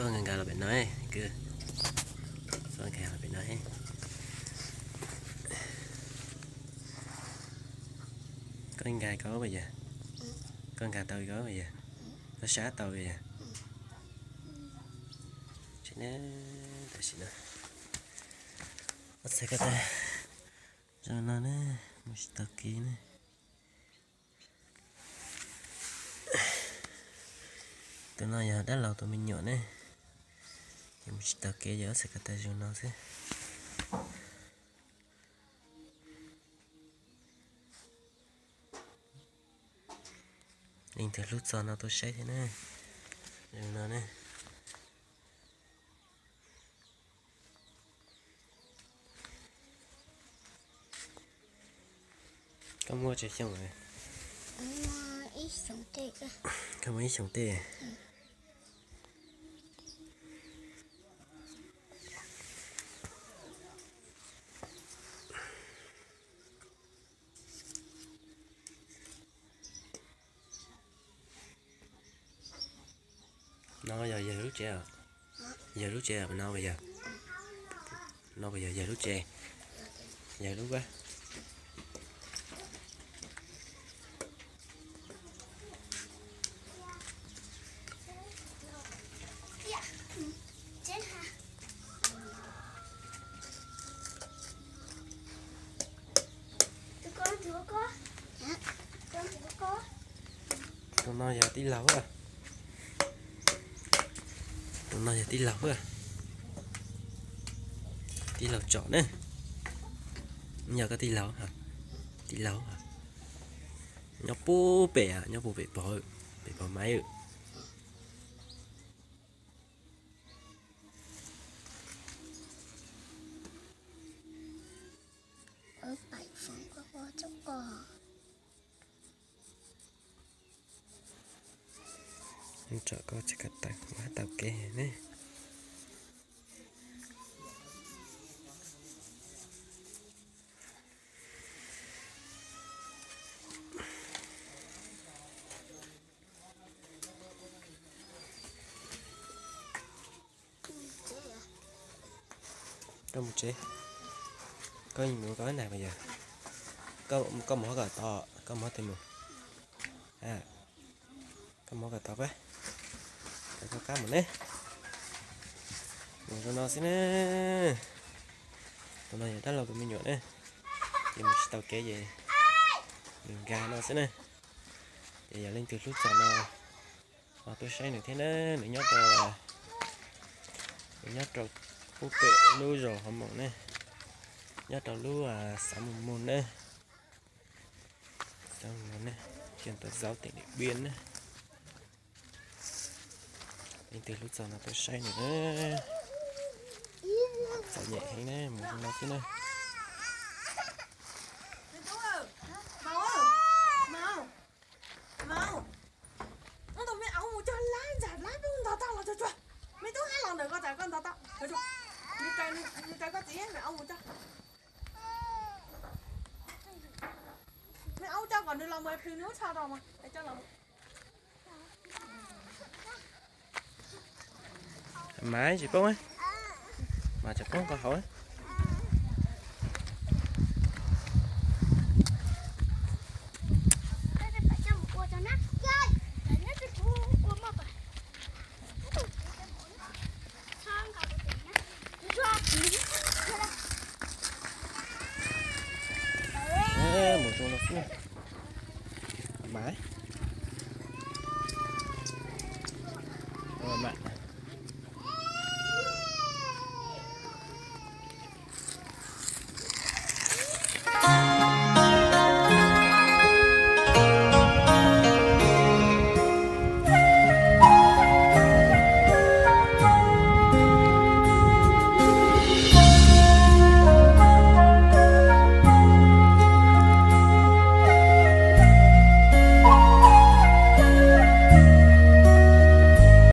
Nkag nkag los pem no, nkag los pem no. Koj nkag koj puas yog? Koj nkag tau koj puas yog? Koj sab tau puas yog? Tam sim no, ob txhais ko taw zoo no ne, mus tsis tau kev ne. Tus no yog dab laug tus me nyuam ne, ces mus tsis tau kev, yog ob txhais ko taw zoo no xwb. Leej twg hlub txog no tuaj saib thiab na. Zoo no ne. Koj muaj tsawg xyoo lawm? Koj muaj ib xyoos tej. No yog yawg lub tsev os? Yawg lub tsev no puas yog? No puas yog yawg lub tsev? Yawg lub a. Tus no yog tij laug a. Tus no yog tij laug a. Tij laug tsom ne. Yog koj tij laug, tij laug nyob puag pem, nyob puag pem pog, pem pog Maiv. Tsom koj tsis ko taw, ua tau kev ne. Koj mus tsev, koj mus koj nag puas yog? Koj mus hov kom tod, koj mus hov twg mus? Koj mus hov kom tod pab, koj qab mus ne. Mus zoo no xwb na. Tus no yog dab laug tus me nyuam na, ces mus tsis tau kev ces nws nkag no xwb na. Ces yog leej twg hlub txog no ho tuaj saib nws thiab na. Nws nyob rau, nws nyob rau puag pem lub zos Hauv Moos ne, nyob rau lub xav Mus Mus ne. Xav Mus Mus ne, xyoo Tuam Zaub, tỉnh Điện Biên ne. Leej twg hlub txog no tuaj saib nws na. Txom nyem heev ne, mus zoo no xwb na. Me aub coj kom nws los mus plhws nws lub tsho rau mas coj los. Mas tsis poob, mas tsis poob koj hauv. Mus zoo no xwb. Mas, mas